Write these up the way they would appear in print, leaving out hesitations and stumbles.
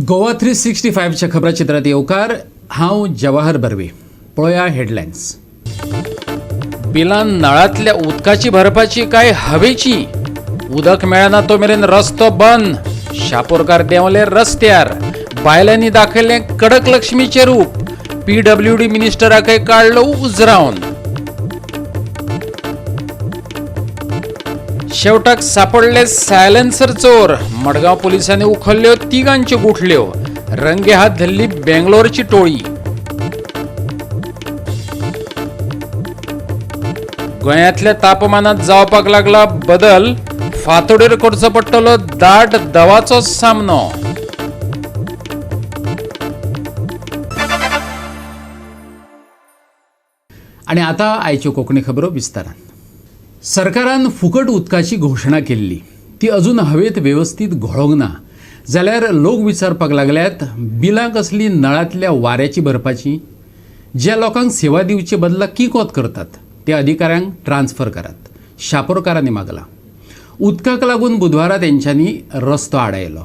गोवा 365च्या खबराचित्रात येवकार. हांव जवाहर बर्वे. पळोवया हेडलायन्स. बिलां नळांतल्या उदकाची भरपाची काय हवेची? उदक मेळना तो मेरेन रस्तो बंद. शापोरकार देंवले रस्त्यार. बायलांनी दाखयलें कडक लक्ष्मीचें रूप. पीडब्ल्यूडी मिनिस्टराकय काडलो उजरावन. शेवटाक सापडले सायलेन्सर चोर. मडगांव पोलिसांनी उखल्ल्यो तिगांच्यो गुठल्यो. रंगे हात धरली बेंगलोरची टोळी. गोंयांतल्या तापमानात जावपाक लागला बदल. फांतोडेर करचो पडटलो दाट दवाचो सामनो. आनी आतां आयच्यो कोंकणी खबरो विस्तारान. सरकारान फुकट उदकाची घोशणा केल्ली, ती अजून हवेत वेवस्थीत घोळोंक ना जाल्यार लोक विचारपाक लागल्यात, बिलां कसली नळांतल्या वाऱ्याची भरपाची? ज्या लोकांक सेवा दिवचे बदला किकोत करतात त्या अधिकाऱ्यांक ट्रान्सफर करात, शापोरकारांनी मागलां. उदकाक लागून बुधवारा तेंच्यांनी रस्तो आडायलो.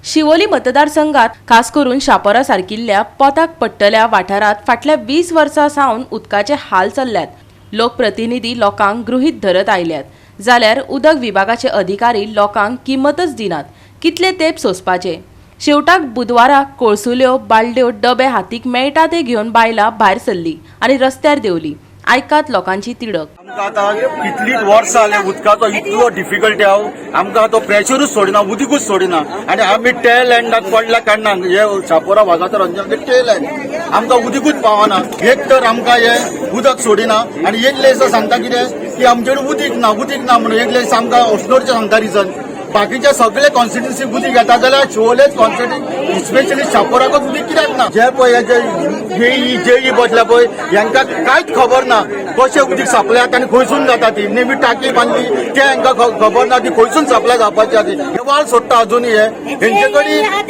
शिवोली मतदारसंघात खास करून शापोरा सारकिल्ल्या पोताक पडटल्या वाठारांत फाटल्या 20 वर्सां सावन उदकाचे हाल चल्ल्यात. लोकप्रतिनिधी लोकांक गृहीत धरत आयल्यात जाल्यार उदक विभागाचे अधिकारी लोकांक किंमतच दिनात. कितले तेंप सोंसपाचे? शेवटाक बुधवारा कोळसुल्यो, बालड्यो, डबे हातीक मेळटा ते घेवन बायलां भायर सरली आनी रस्त्यार देंवली. आयकात लोकांची तिडक. आमकां आतां कितलींच वर्सां जालीं उदकाचो इतलो डिफिकल्टी आहा, आमकां तो प्रेशरूच सोडिना, उदीकूच सोडिना. आनी आमी टेल एंडाक पडल्या कारणान हे शापोरा वागातोर आमचे टेल एंड, आमकां उदीकूच पावना. एक तर आमकां हे उदक सोडिना आनी एक दिसा सांगता कितें की आमचे कडेन उदीक ना, उदीक ना म्हणून. एक दिसा आमकां अस्नोडचें सांगता रिजन. बाकीच्या सगळे कॉन्स्टिट्युन्सी उदीक येता जाल्यार शिवोलेच कॉन्स्टिट्युन्सी, स्पेशली शापोराकूच उदीक कित्याक ना? जे पळय जेई जेई बसल्या पळय, हांकां कांयच खबर ना कशें उदीक सप्लाय जाता आनी खंयसून जाता ती. नेमी टाकी बांदली ते हांकां खबर ना ती खंयसून सप्लाय जावपाची आसा ती. हे वाल सोडटा अजुनूय. हे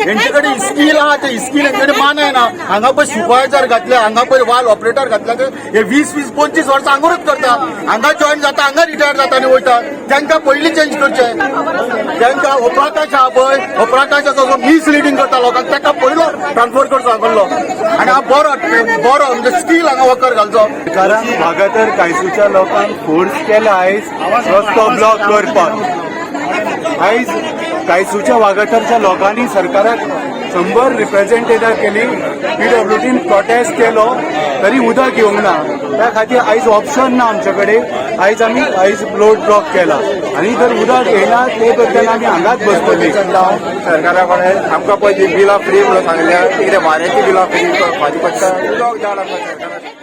हेंचे कडेन स्कील आहा, ते स्कील हेंचे कडेन मानाय ना. हांगा पळय सुपरवायझर घातले, हांगा पळय वाल ऑपरेटर घातले, हे 20 20 25 वर्सां हांगारूच करता. हांगा जॉयन जाता, हांगा रिटायर जाता आनी वयता. तांकां पयलीं चेंज करचें. तांकां हो प्रकाश आहा पळय, हो प्रकाशाचो जो मिसलिडींग करता लोकांक, ताका पयलो ट्रान्सफर करचो हांगल्लो आनी हा बरो बरो म्हणजे स्कील हांगा वर्कर घालचो. कारण वागातर कायसूच्या लोकांक फोर्स केला आयज रस्तो ब्लॉक करपाक. आयज कायसूच्या वागातरच्या लोकांनी सरकाराक 100 रिप्रेझेंटेटां केली, पीडब्ल्यूडीन प्रोटेस्ट केलो, तरी उदक येवंक ना. त्या खातीर आयज ऑप्शन ना आमचे कडेन. आयज आमी आयज रोड ब्लॉक केला आनी जर उदक येयना ते बद्दल आमी हांगाच बसतली. सरकारा कडेन आमकां पळय ती बिलां फ्री म्हणून सांगल्या, कितें वाऱ्याची बिलां फ्री करपाची पडटा. उदक जाय आमकां सरकारान.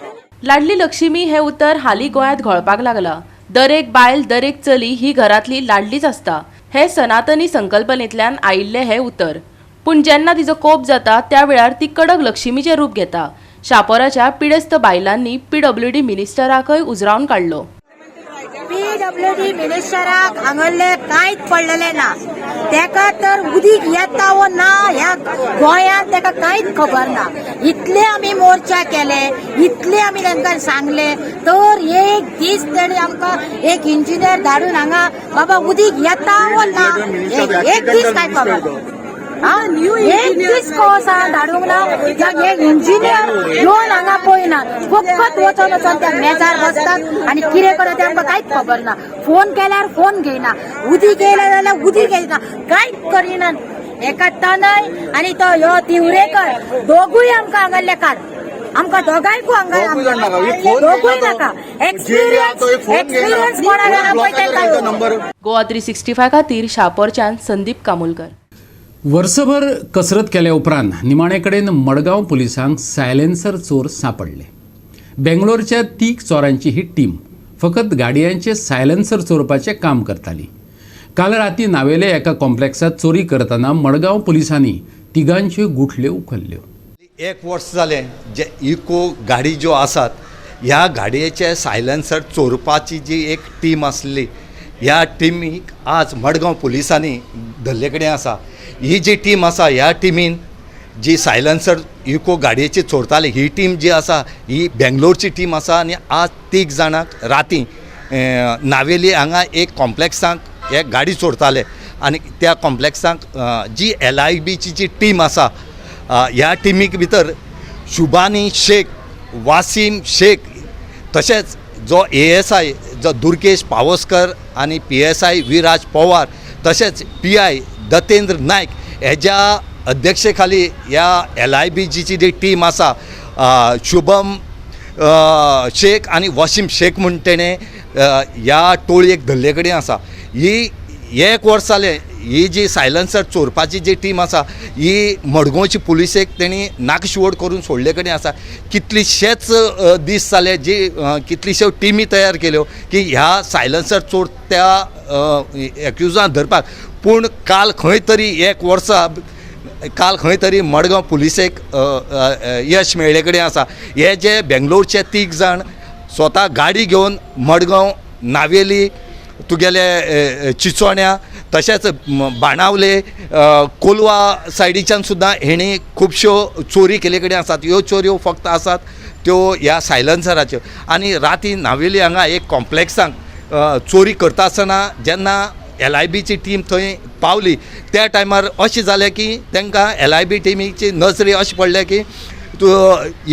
लाडली लक्ष्मी हें उतर हालीं गोंयांत घोळपाक लागलां. दरेक बायल, दरेक चली ही घरांतली लाडलीच आसता. हे सनातनी संकल्पनेंतल्यान आयिल्लें हें उतर. पूण जेन्ना तिचो कोप जाता त्या वेळार ती कडक लक्ष्मीचें रूप घेता. शापोराच्या पिडेस्त बायलांनी पीडब्ल्यूडी मिनिस्टराकय उजरावन काडलो. पीडब्ल्यूडी मिनिस्टराक हांगल्ले कांयच पडलेलें ना. तेका तर उदीक येता वो ना ह्या गोंयांत तेका कांयच खबर ना. इतले आमी मोर्चा केले, इतले आमी तांकां सांगले, तर एक दीस तेणी आमकां एक इंजिनियर धाडून हांगा बाबा उदीक येता वो ना, एक दीस काय खबर ना. एक दीस कस धाडूंक ना. एक इंजिनियर येवन हांगा पळयना. फकत वचोन वचोन त्या मेजार बसतात आनी कितें करता तें आमकां कांयच खबर ना. फोन केल्यार फोन घेयना. उदीक येयलें जाल्यार उदीक येयना. कांयच करिना. एका तनय आनी तो ह्यो तिवरेकर दोगूय आमकां हांगाल्ले काड. आमकां दोगांयकूय हांगा दोगूय नाका. एक्सपिरियन्स एक्सपिरियन्स कोणा जाणा पळय तांकां. नंबर. गोवा 365 खातीर शापोरच्यान संदीप कामुलकर. वर्सभर कसरत केल्या उपरांत निमाणे कडेन मडगांव पुलिसांक सायलेन्सर चोर सांपडले. बेंगलोरच्या तीग चोरांची ही टीम फकत गाडयांचे सायलेन्सर चोरपाचें काम करताली. काल राती नावेले एका कॉम्प्लेक्सांत चोरी करतना मडगांव पुलिसांनी तिगांच्यो गुठल्यो उखल्ल्यो. एक वर्स जालें, जे इको गाडी ज्यो आसात, ह्या गाडयेचे सायलन्सर चोरपाची जी एक टीम आसली, ह्या टिमीक आज मडगांव पुलिसांनी धरले कडेन आसा. ही जी टीम आसा, ह्या टिमीन जी सायलन्सर इको गाडयेची चोरताली, ही टीम जी आसा ही बेंगलोरची टीम आसा. आनी आज तीग जाणांक राती नावेली हांगा एक कॉम्प्लेक्सांक हे गाडी चोरताले आनी त्या कॉम्प्लेक्सांक जी एलआयबीची जी टीम आसा ह्या टिमीक भितर शुभानी शेख, वासीम शेख, तशेंच जो ASI जो दुर्गेश पावसकर आनी PSI Viraj Pawar, तशेंच PI Datendra Naik हेज्या अध्यक्षेखाली ह्या LIBची जी टीम आसा शुभम शेख आनी वसीम शेख म्हूण तेणें ह्या टोळयेक धरले कडेन आसा. ही एक वर्स जालें ही जी सायलन्सर चोरपाची जी टीम आसा ही मडगांवची पुलिसेक तेणी नाकशिवड करून सोडले कडेन आसा. कितलीशेच दीस जाले जी कितलीश्यो टिमी तयार केल्यो की ह्या सायलन्सर चोर त्या एक्युजान धरपाक, पूण काल खंय तरी एक वर्सा काल खंय तरी मडगांव पुलिसेक यश मेळ्ळे कडेन आसा. हे जे बेंगलोरचे 3 जाण स्वता गाडी घेवन मडगांव, नावेली, तुगेले चिचोण्या, तशेंच बाणावले, कोलवा सायडीच्यान सुद्दां हेणी खुबश्यो चोरी केल्ले कडेन आसात. ह्यो चोरयो फक्त आसात त्यो ह्या सायलन्सराच्यो. आनी राती नावेली हांगा एक कॉम्प्लेक्सांक चोरी करता आसतना जेन्ना LIBची टीम थंय पावली त्या टायमार अशें जालें की तांकां LIB टिमीची नजरे अशें पडलें की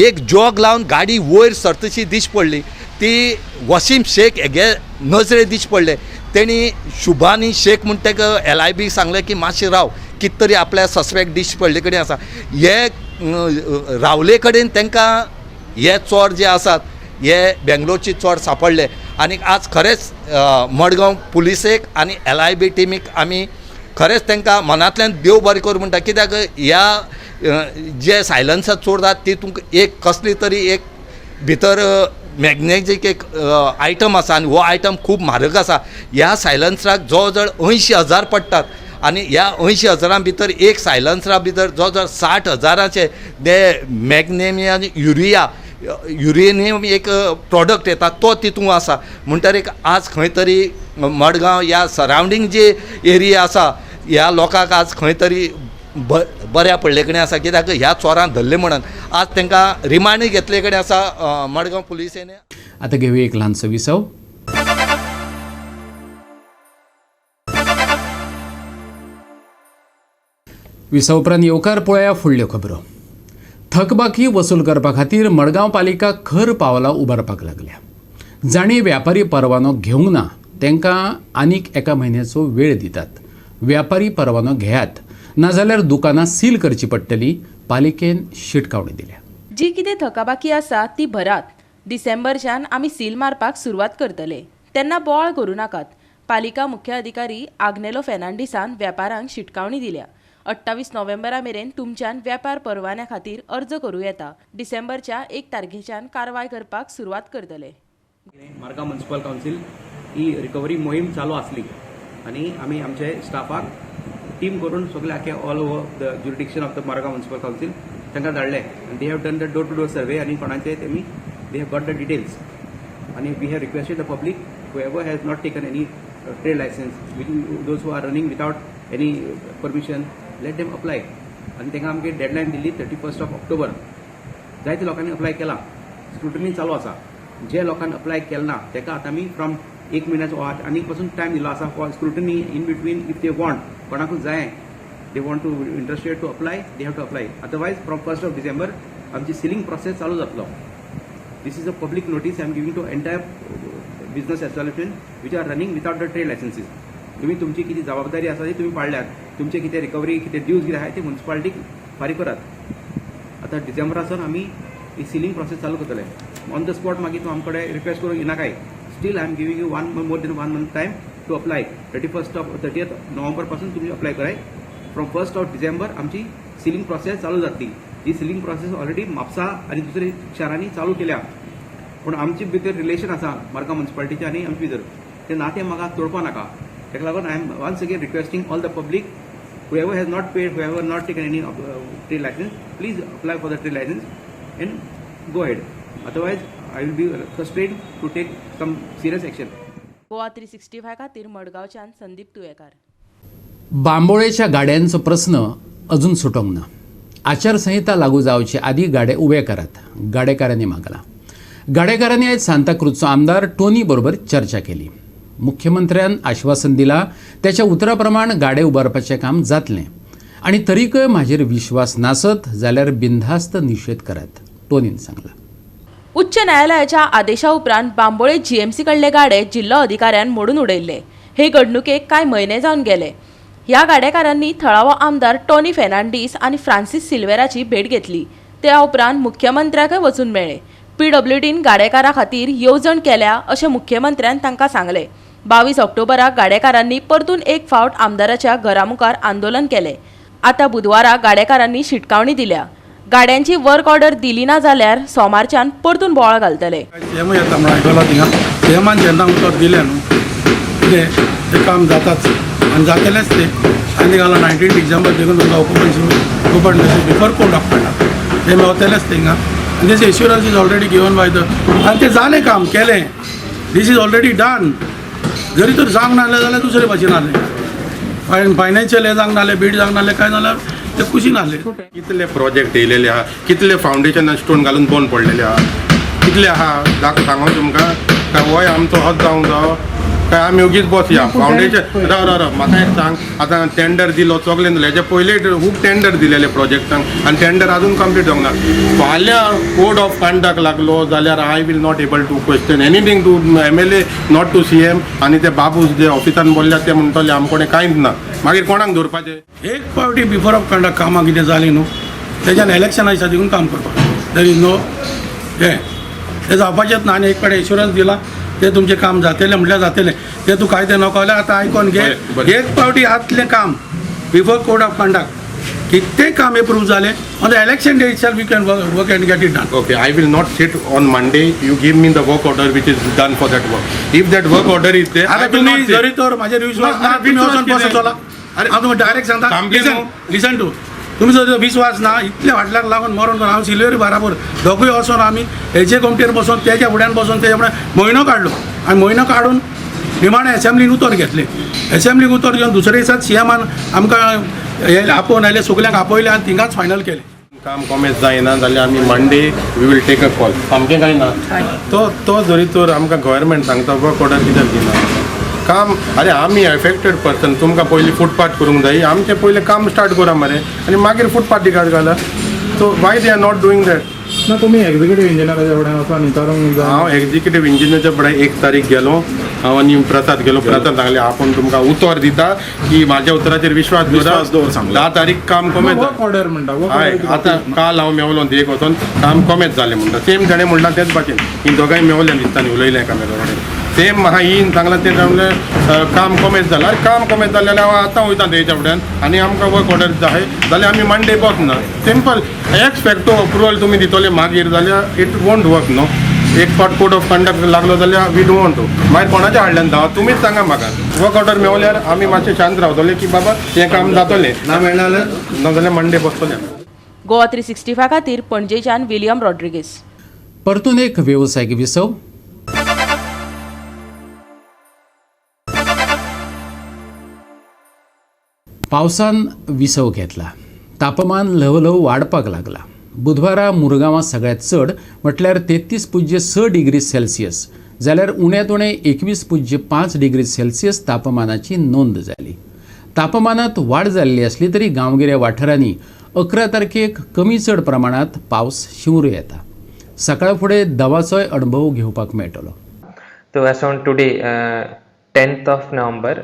एक जॉग लावन गाडी वयर सरतशी दिश पडली, ती वसीम शेख हेगे नजरे दिश पडले. तेणी शुभानी शेख म्हूण ताका LIB सांगलें की मातशें राव, कित तरी आपल्या सस्पेक्ट दिश पडले कडेन आसा. हे रावले कडेन तांकां हे चोर जे आसात हे बेंगलोरचे चोर सांपडले. आनी आज खरेंच मडगांव पुलिसेक आनी LIB टिमीक आमी खरेंच तांकां मनांतल्यान देव बरें करूं म्हणटा, कित्याक ह्या जे सायलन्सर चोरतात ती तुमकां एक कसली तरी एक भितर मॅग्नेजीक एक आयटम आसा आनी हो आयटम खूब म्हारग आसा. ह्या सायलन्सराक जवळ जवळ 80,000 पडटात आनी ह्या 80,000 भितर एक सायलन्सरा भितर जवळ जवळ 60,000 ते मॅग्नेमिया आनी युरेनियम एक प्रोडक्ट येता तो तितूंत आसा. म्हणटरीर आज खंय तरी मडगांव ह्या सरावंडींग जे एरिया आसा ह्या लोकांक आज खंय तरी बऱ्या पडले कडेन आसा, कित्याक ह्या चोरांक धरले म्हणून आज तांकां रिमांडय घेतले कडेन आसा मडगांव पुलिसेन. आतां घेवया एक ल्हानसो विसव. विसव उपरांत येवकार पळया फुडल्यो खबरो. थकबाकी वसूल करपा खातीर मडगांव पालिका खर पावलां उबारपाक लागल्या. जांणी व्यापारी परवानो घेवंक ना तांकां आनीक 1 म्हयन्याचो वेळ दितात. व्यापारी परवानो घेयात, नाजाल्यार दुकानां सील करची पडटली, पालिकेन शिटकावणी दिल्या. जी कितें थकाबाकी आसा ती भरात. डिसेंबरच्यान आमी सील मारपाक सुरवात करतले, तेन्ना बोवाळ करूं नाकात. पालिका मुख्य अधिकारी आग्नेलो फेर्नांडीसान व्यापारांक शिटकावणी दिल्या. 28 नोव्हेंबरा मेरेन तुमच्यान व्यापार परवान्या खातीर अर्ज करूं येता. डिसेंबरच्या 1 तारखेच्यान कारवाय करपाक सुरवात करतले. मार्गांव म्युनिसिपल कावन्सील ही रिकवरी मोहीम चालू आसली आनी आमी आमचे स्टाफाक टीम करून सगळे आख्खे all over the jurisdiction of the Margao municipal council तांकां धाडले आनी they have done the door to door survey आनी कोणाचे तेमी they have got the details आनी we have requested the public whoever has not taken any trade licence, those who are running without any permission, let them apply. आनी तांकां आमगे deadline दिल्ली 31 ऑक्टोबर. जायते लोकांनी apply केला, स्क्रुटनी चालू आसा. जे लोकांनी अप्लाय केला ना ताका आतां आमी फ्रॉम 1 म्हयन्याचो आनी पासून टायम दिलो आसा for scrutiny in between. If they want, कोणाकूच जाय, they want to interested to apply, they have to apply. Otherwise from 1 December आमची सिलिंग प्रोसेस चालू जातलो. This is a public notice I am giving to entire business establishment which are running without the trade licences. तुमी तुमची कितें जबाबदारी आसा ती तुमी पाळल्यात. तुमचे कितें रिकवरी कितें ड्यूज कितें आहाय ते म्युनिसिपालिटीक फारीक करात. आतां डिसेंबरासून आमी ही सिलिंग प्रोसेस चालू करतले. ऑन the spot मागीर तूं आमचे कडेन रिक्वेस्ट करूंक येनाकाय. Still I am giving you more than 1 month time to apply. 30 November पासून तुमी अप्लाय कराय. फ्रॉम 1 डिसेंबर आमची सिलिंग प्रोसेस चालू जातली. ही सिलिंग प्रोसेस ऑलरेडी म्हापसा आनी दुसरे शारांनी चालू केल्या, पूण आमचे भितर रिलेशन आसा मार्गांव म्युनिसिपालिटीचे आनी आमचे भितर ते नातें म्हाका तोडपा नाका. ताका लागून I am once again requesting all the public, whoever has not paid, whoever not taken any trade license, please apply for the trade license and go ahead. Otherwise I will be constrained to take some serious action. Goa 365 खातीर मडगांवच्यान संदीप तुयेकार. बांबोळेच्या गाड्यांचो प्रस्न अजून सुटोंक ना. आचारसंहिता लागू जावचे आदी गाडे उबे करात, गाडेकारांनी मागला. गाडेकारांनी आयज सांताक्रूजचो आमदार टोनी बरोबर चर्चा केली. मुख्यमंत्र्यान आश्वासन दिला त्याच्या उतरा प्रमाण गाडे उबारपाचें काम जातलें. आनी तरीकय म्हाजेर विश्वास नासत जाल्यार बिनधास्त निशेध करात, टोनीन सांगलां. उच्च न्यायालयाच्या आदेशा उपरांत बांबोळे जीएमसी कडले गाडे जिल्लो अधिकाऱ्यान मोडून उडयल्ले. हे घडणुकेक कांय म्हयने जावन गेले. ह्या गाडेकारांनी थळावो आमदार टॉनी फेर्नांडीस आनी फ्रांसीस सिल्वेराची भेट घेतली. त्या उपरांत मुख्यमंत्र्याकय वचून मेळ्ळे. पीडब्ल्यूडीन गाडेकारा खातीर येवजण केल्या अशें मुख्यमंत्र्यान तांकां सांगलें. 22 ऑक्टोबराक गाडेकारांनी परतून एक फावट आमदाराच्या घरा मुखार आंदोलन केलें. आतां बुधवारा गाडेकारांनी शिटकावणी दिल्या. गाड्यांची वर्क ऑर्डर दिली ना जाल्यार सोमारच्यान परतून बोवाळ घालतले. सीएम येता म्हणून आयकलां थिंगा. सीएमान जेन्ना उतर दिलें न्हू कितें तें काम जाताच आनी जातलेंच तें. आनी घाला 19 डिसेंबर देखून तुमकां occupancy open before code of conduct तें मेवतलेंच थिंगा. आनी this assurance is already given by the आनी तें जालें काम केलें. This is already done. जरी तर जावंक नासलें जाल्यार दुसरे भाशेन आहलें, फायनान्शियल हें जावंक नासलें, बीड जावंक नासलें, कांय जाल्यार ते कुशीन आहले. कितले प्रोजेक्ट येयलेले आहा, कितले फावंडेशनान स्टोन घालून बंद पडलेले आहा, कितले आहा दाखय सांगो तुमकां. काय होय आमचो होच जावंक जावो काय आमी ओगीच बसया फावंडेशन. राव राव राव, म्हाका एक सांग, आतां टेंडर दिलो सगळें दिलो, हेच्या पयले खूब टेंडर दिलेले प्रोजेक्टांक आनी टेंडर अजून कंप्लीट जावंक ना. फाल्यां कोड ऑफ कंडक्ट लागलो जाल्यार I will not able to question anything to MLA, not to CM. आनी ते बाबू जे ऑफिसान बोल्ल्यात ते म्हणटले आमकोडें कांयच ना, मागीर कोणाक दवरपाचें? एक फावटी बिफोर ऑफ कंडक्ट कामां कितें जालीं न्हू तेज्यान इलेक्शना दिसा देखून काम करपाक there is no हें तें जावपाचेंच ना. आनी एक कडेन एश्युरन्स दिला तें तुमचें काम जातलें म्हटल्यार जातलें. तें तूं कांय तें नको जाल्यार आतां आयकोन घे. एक फावटी आतलें काम बिफोर कोड ऑफ कंडक्ट कितें काम एप्रूव जालें on the election day itself you can work and get it done. Okay, I will not sit on Monday. You give me the work order which is done for that work. If that work order is there, आतां I will तुमी not sit. जरी तर म्हाजेर विश्वास ना तुमी वचोन बसतलो. अरे हांव तुमकां डायरेक्ट सांगता, सामकें लिसन न्हू. लिसन टू तुमी जर विश्वास ना इतले फाटल्यान लागून मरोन हांव सिल्वेरी बाराबर दोगूय वचोन आमी हेजे कोमटेर बसोन तेज्या फुड्यान बसोन तेज्या फुड्यान म्हयनो काडलो आनी म्हयनो काडून निमाणें एसेंब्लीन उतर घेतलें. एसेंब्लीक उतर घेवन दुसरे दिसा सीएमान आमकां हे आपोवन आयले, सगल्यांक आपयले आनी थिंगाच फायनल केलें. काम कॉमेस जायना जाल्यार आमी Monday we will take a call. सामकें कांय ना. तो तो जरी तर आमकां गव्हर्मेंट सांगता वर्क ऑर्डर कित्याक दिना काम. अरे आमी एफेक्टेड पर्सन, तुमकां पयलीं फुटपाथ करूंक जाय, आमचें पयलें काम स्टार्ट करा मरे आनी मागीर फुटपाथी घाला. So why they are not doing that? ना तुमी एक्झिक्युटीव इंजिनियराच्या फुड्यान वचोन विचारूंक जाय. हांव एक्झिक्युटीव इंजिनियरच्या फुडें 1 तारीख गेलो हांव आनी प्रसाद गेलो. प्रसाद सांगले आपूण तुमकां उतर दिता की म्हाज्या उतराचेर विश्वास दवर सांगला. 10 तारीख काम कमेंत. वर्क ऑर्डर म्हणटा. हय, आतां काल हांव मेवलो एक वचोन काम कमेंत जालें म्हणटा. सेम ताणें म्हणलां तेच भाशेन ही दोगांय मेवल्या दिसता न्ही उलयलें एकामेका कडेन. सेम म्हाका इन सांगलां तें सांगलें काम कमेंत जालें. आरे काम कमेंत जालें जाल्यार हांव आतां वयता तेच्या फुड्यान आनी आमकां वर्क ऑर्डर जाय जाल्यार आमी मंडे बसना. सिंपल एक्स फॅक्टो अप्रुवल तुमी दितले मागीर जाल्यार it won't work न्हू. एक फावट कोड ऑफ कंडक्ट लागलो जाल्यार we don't want to. मागीर कोणाच्या हाडल्यान धांव तुमीच सांगा म्हाका. वर्क ऑर्डर मेवल्यार आमी मातशें शांत रावतले की बाबा हें काम जातलें, ना मेळना जाल्यार ना जाल्यार मंडे बसतले. गोवा 365 खातीर पणजेच्यान विलियम रॉड्रिगीस. परतून एक वेवसायीक विसव. पावसान विसव घेतला, तापमान ल्हव ल्हव वाडपाक लागला. बुधवारा मुरगांवां सगळ्यांत चड म्हटल्यार 33.6 डिग्री सेल्सियस जाल्यार उण्यांत उणें 21.5 डिग्री सेल्सियस तापमानाची नोंद जाली. तापमानांत वाड जाल्ली आसली तरी गांवगिऱ्या वाठारांनी 11 तारखेक कमी चड प्रमाणांत पावस शिंवरू येता. सकाळ फुडें दवाचोय अणभव घेवपाक मेळटलो. तो as on today 10th of November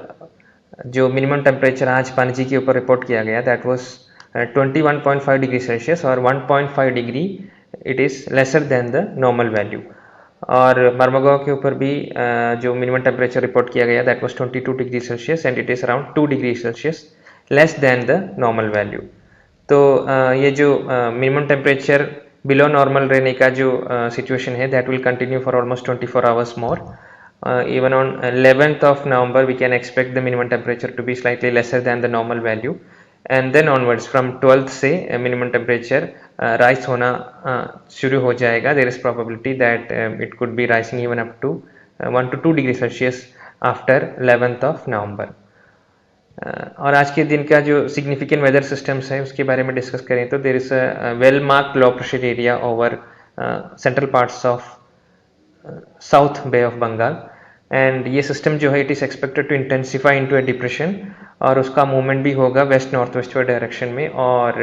जो मिनिमम टेम्परेचर आज पणजी के ऊपर रिपोर्ट किया गया that was 21.5 degree Celsius और 1.5 degree it is lesser than the normal value. और मरमगांव के ऊपर भी जो मिनिमम टेम्परेचर रिपोर्ट किया गया that was 22 degree Celsius and it is around 2 degree Celsius less than the normal value. तो ये जो मिनिमम टेम्परेचर बिलो नॉर्मल रहने का जो सिचुएशन है that will continue for almost 24 hours more. Even on 11th of November we can expect the minimum temperature to be slightly lesser than the normal value and then onwards from 12th Se minimum temperature rise होना शुरू हो जाएगा. There is probability that it could be rising even up to 1 to 2 degree Celsius after 11th of November. और आज K दिन का जो significant weather systems है उसके बारे में डिस्कस करें तो there is a well marked low pressure area over central parts of south Bay of Bengal and ये सिस्टम जो है it is expected to intensify into a depression और उसका मूवमेंट भी होगा वेस्ट नॉर्थ वेस्टवर्ड डायरेक्शन में और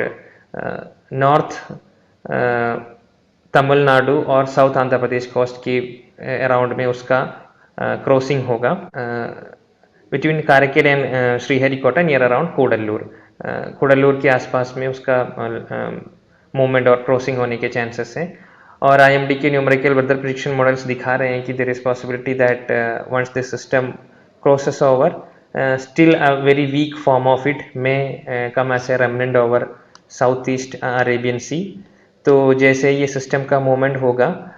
north Tamil Nadu और south Andhra Pradesh coast के around में उसका क्रॉसिंग होगा between Karaikal and Sriharikota near around Cuddalore. Cuddalore के आसपास में उसका मूवमेंट और क्रॉसिंग होने के चांसेस हैं। और आईएमडी के न्यूमेरिकल वेदर प्रेडिक्शन मॉडल्स दिखा रहे हैं कि there is possibility that once this system crosses over, still a very weak form of it may come as a remnant over south east Arabian Sea. तो जैसे ये system का movement होगा,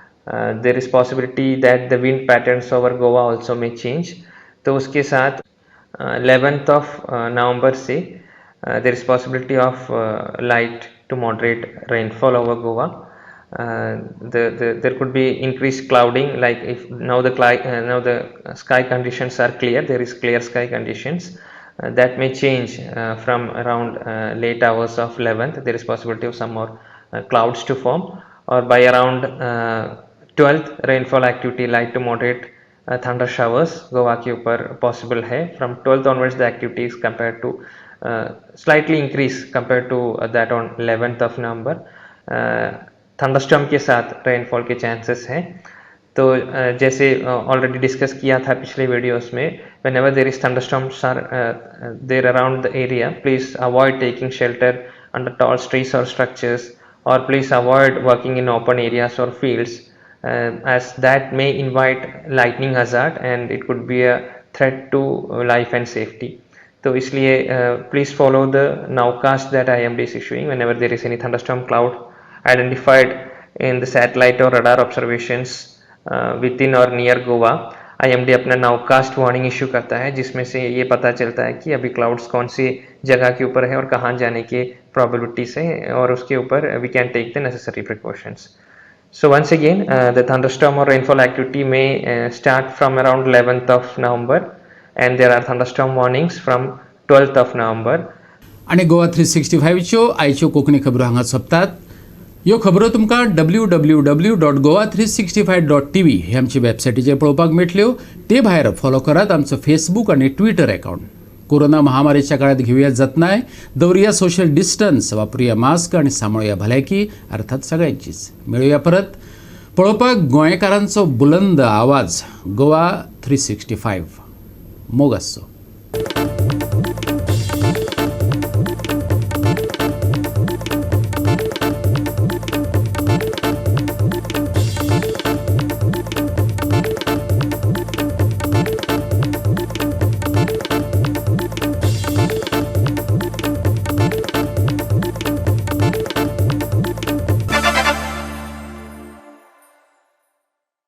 there is possibility that the wind patterns over Goa also may change. तो उसके साथ 11th of November Se there is possibility of light to moderate rainfall over Goa. There could be increased clouding, like if now the now the sky conditions are clear, there is clear sky conditions, that may change from around late hours of 11th. There is possibility of some more clouds to form, or by around 12th rainfall activity, light to moderate thunder showers Goa के ऊपर possible है। From 12th onwards the activity is compared to slightly increase compared to that on 11th of November. Thunderstorm K साथ rainfall K chances हैं। तो जैसे already discuss किया था पिछले videos में, whenever there is thunderstorms are there around the area, please avoid taking shelter under tall trees or structures, or please avoid working in open areas or fields, as that may invite lightning hazard and it could be a threat to life and safety. तो इसलिए please follow the nowcast that IMD is issuing whenever there is any thunderstorm cloud identified in the satellite or radar observations within or near Goa. IMD अपना nowcast warning issue करता है, जिसमें से ये पता चलता है कि अभी क्लाउड्स कौन सी जगह के ऊपर है और कहाँ जाने के प्रोबेबिलिटीज है, और उसके ऊपर we can take the necessary precautions. So once again the thunderstorm or rainfall activity may start from around 11th of November and there are thunderstorm warnings from 12th of November. आनी गोवा 365च्यो आयच्यो कोंकणी खबरो हांगा सोंपतात. ह्यो खबरो तुमकां www.goa365.tv हे आमचे वेबसायटीचेर पळोवपाक मेळटल्यो. ते भायर फॉलो करात आमचो फेसबूक आनी ट्विटर अकावंट. कोरोना महामारीच्या काळात घेवया जतनाय, दवरुया सोशल डिस्टन्स, वापरुया मास्क आनी सांबाळुया भलायकी, अर्थात सगळ्यांचीच. मेळुया परत पळोवपाक गोंयकारांचो बुलंद आवाज गोवा 365. मोग आसचो.